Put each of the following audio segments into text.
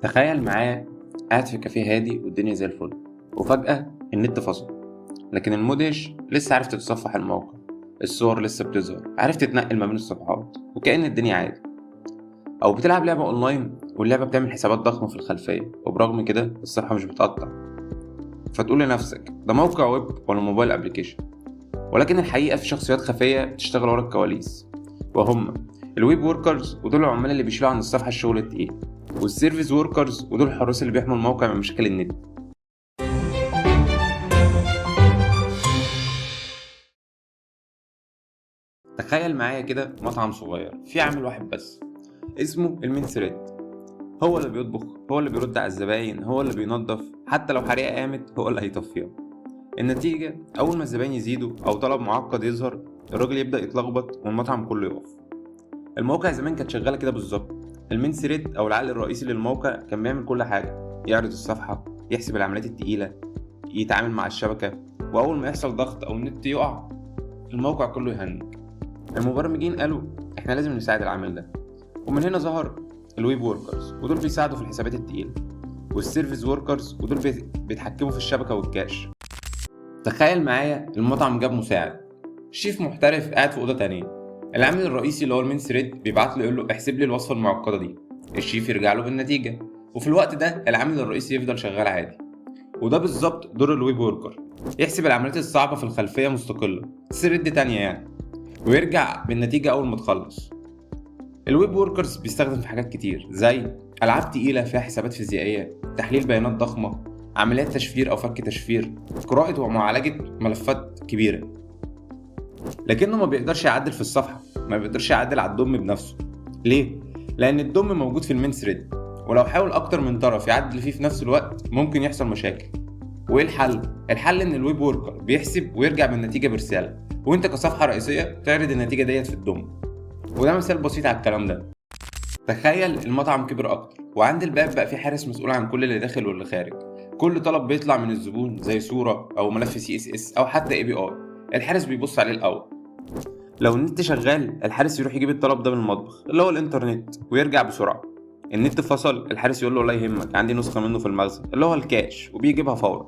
تخيل معايا قاعد في كافيه هادي والدنيا زي الفل، وفجأة النت فصل، لكن المدهش لسه عرفت تتصفح الموقع، الصور لسه بتظهر، عرفت تتنقل ما بين الصفحات وكأن الدنيا عادي. أو بتلعب لعبة أونلاين واللعبة بتعمل حسابات ضخمة في الخلفية، وبرغم كده الصفحة مش بتقطع. فتقول لنفسك ده موقع ويب ولا mobile application؟ ولكن الحقيقة في شخصيات خفية بتشتغل ورا الكواليس، وهم ال web workers، ودول العمال اللي بيشيلوا عن الصفحة الشغل التقيل، وال service workers، ودول الحراس اللي بيحموا الموقع من مشاكل النت. تخيل معايا كده مطعم صغير فيه عامل واحد بس اسمه ال main thread، هو اللي بيطبخ، هو اللي بيرد على الزباين، هو اللي بينظف، حتى لو حريقة قامت هو اللي هيطفيها. النتيجة أول ما الزباين يزيدوا أو طلب معقد يظهر، الراجل يبدأ يتلخبط والمطعم كله يقف. المواقع زمان كانت شغالة كده بالظبط. ال main thread أو العقل الرئيسي للموقع كان بيعمل كل حاجة، يعرض الصفحة، يحسب العمليات التقيلة، يتعامل مع الشبكة، وأول ما يحصل ضغط أو النت يقع الموقع كله يهنج. المبرمجين قالوا إحنا لازم نساعد العامل ده، ومن هنا ظهر ال web workers، ودول بيساعدوا في الحسابات التقيلة، وال service workers، ودول بيتحكموا في الشبكة وال cache. تخيل معايا المطعم جاب مساعد شيف محترف قاعد في أوضة تانية. العامل الرئيسي اللي هو ال main thread بيبعت له يقول له احسب لي الوصفة المعقدة دي، الشيف يرجع له بالنتيجة، وفي الوقت ده العامل الرئيسي يفضل شغال عادي. وده بالظبط دور ال web worker، يحسب العمليات الصعبة في الخلفية مستقلة، thread تانية يعني، ويرجع بالنتيجة أول ما تخلص. ال web workers بيستخدم في حاجات كتير، زي ألعاب تقيلة فيها حسابات فيزيائية، تحليل بيانات ضخمة، عمليات تشفير أو فك تشفير، قراءة ومعالجة ملفات كبيرة. لكنه ما بيقدرش يعدل في الصفحة، ما بيقدرش يعدل على ال DOM بنفسه. ليه؟ لأن ال DOM موجود في ال main thread، ولو حاول أكتر من طرف يعدل فيه في نفس الوقت ممكن يحصل مشاكل. وإيه الحل؟ الحل إن ال web worker بيحسب ويرجع بالنتيجة برسالة، وإنت كصفحة رئيسية تعرض النتيجة ديت في ال DOM. وده مثال بسيط على الكلام ده. تخيل المطعم كبر أكتر، وعند الباب بقى في حارس مسؤول عن كل اللي داخل واللي خارج. كل طلب بيطلع من الزبون زي صورة أو ملف CSS أو حتى API، الحارس بيبص عليه الأول. لو النت شغال الحارس يروح يجيب الطلب ده من المطبخ اللي هو الإنترنت ويرجع بسرعة. النت فصل، الحارس يقول له لا يهمك، عندي نسخة منه في المخزن اللي هو ال cache، وبيجيبها فورا.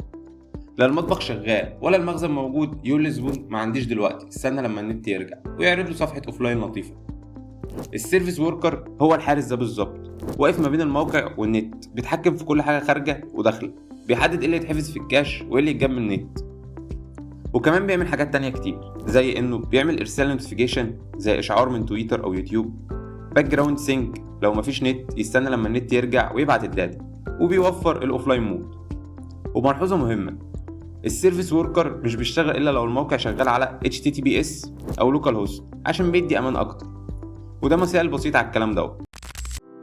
لا المطبخ شغال ولا المخزن موجود، يقول للزبون ما عنديش دلوقتي، استنى لما النت يرجع، ويعرض له صفحة offline لطيفة. ال service worker هو الحارس ده بالظبط، واقف ما بين الموقع والنت، بيتحكم في كل حاجة خارجة وداخلة، بيحدد ايه اللي يتحفظ في ال cache وايه اللي يتجاب من النت. وكمان بيعمل حاجات تانية كتير، زي انه بيعمل ارسال notification زي اشعار من تويتر او يوتيوب، background sync لو مفيش نت يستنى لما النت يرجع ويبعت ال data، وبيوفر ال offline mode. وملحوظة مهمة، ال service worker مش بيشتغل الا لو الموقع شغال على HTTPS او localhost عشان بيدي امان اكتر. وده مثال بسيط على الكلام دوت.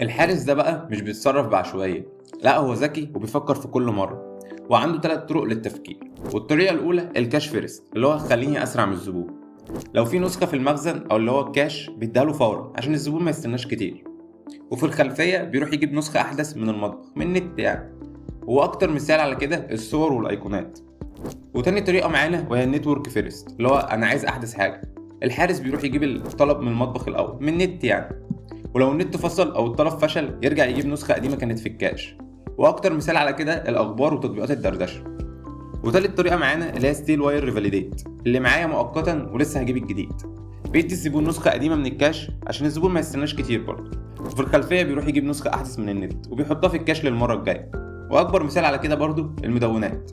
الحارس ده بقى مش بيتصرف بعشوائية، لا هو ذكي وبيفكر في كل مرة، وعنده 3 طرق للتفكير. والطريقة الأولى ال cache first، اللي هو خليني أسرع من الزبون. لو في نسخة في المخزن أو اللي هو ال cache بيديها له فورا عشان الزبون ما يستناش كتير، وفي الخلفية بيروح يجيب نسخة أحدث من المطبخ من النت يعني. وأكتر مثال على كده الصور والأيقونات. وتاني طريقة معانا وهي ال network first، اللي هو أنا عايز أحدث حاجة. الحارس بيروح يجيب الطلب من المطبخ الأول من النت يعني، ولو النت فصل أو الطلب فشل يرجع يجيب نسخة قديمة كانت في ال cache. واكتر مثال على كده الاخبار وتطبيقات الدردشه. وتالت طريقه معانا اللي هي stale while revalidate، اللي معايا مؤقتا ولسه هجيب الجديد. بيدي الزبون نسخه قديمه من ال cache عشان الزبون ما يستناش كتير برضه، وفي الخلفيه بيروح يجيب نسخه احدث من النت وبيحطها في ال cache للمره الجايه. واكبر مثال على كده برضه المدونات.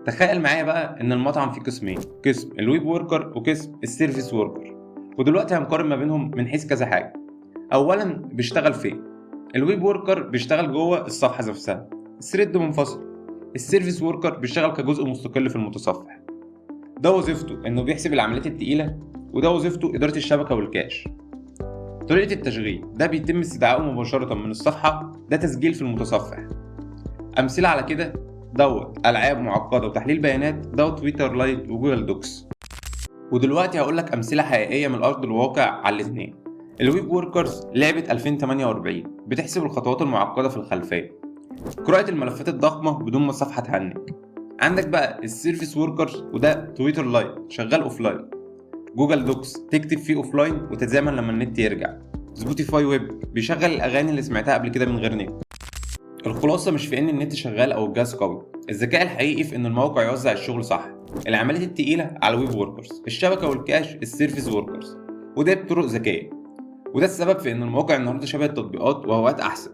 تخيل معايا بقى ان المطعم فيه قسمين، قسم ال web worker وقسم ال service worker، ودلوقتي هنقارن ما بينهم من حيث كذا حاجه. اولا بيشتغل فين؟ ال web worker بيشتغل جوه الصفحه نفسها، ال thread منفصل. ال service worker بيشتغل كجزء مستقل في المتصفح. ده وظيفته انه بيحسب العمليات التقيله، وده وظيفته اداره الشبكه وال cache. طريقه التشغيل، ده بيتم استدعائه مباشره من الصفحه، ده تسجيل في المتصفح. امثله على كده دوت العاب معقده وتحليل بيانات، دوت Twitter Lite و Google Docs. ودلوقتي هقول لك امثله حقيقيه من ارض الواقع على الاثنين. ال web workers لعبه 2048 بتحسب الخطوات المعقده في الخلفيه، قراءة الملفات الضخمة بدون ما الصفحة تهنج. عندك بقى ال service workers، وده Twitter Lite شغال offline، Google Docs تكتب فيه offline وتتزامن لما النت يرجع، Spotify Web بيشغل الاغاني اللي سمعتها قبل كده من غير نت. الخلاصة مش في ان النت شغال او الجهاز قوي، الذكاء الحقيقي في ان الموقع يوزع الشغل صح. العمليات التقيله على ال web workers، الشبكة وال cache ال service workers، وده بطرق ذكية. وده السبب في ان المواقع النهارده شبه التطبيقات واوقات احسن.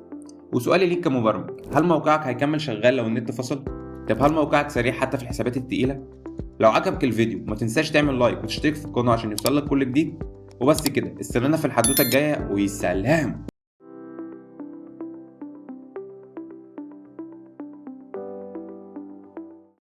وسؤالي ليك كمبرمج، هل موقعك هيكمل شغال لو النت فصل؟ طب هل موقعك سريع حتى في الحسابات التقيله؟ لو عجبك الفيديو ما تنساش تعمل like وتشترك في القناة عشان يوصلك كل جديد. وبس كده، استنانا في الحدوتة الجاية، وسلام.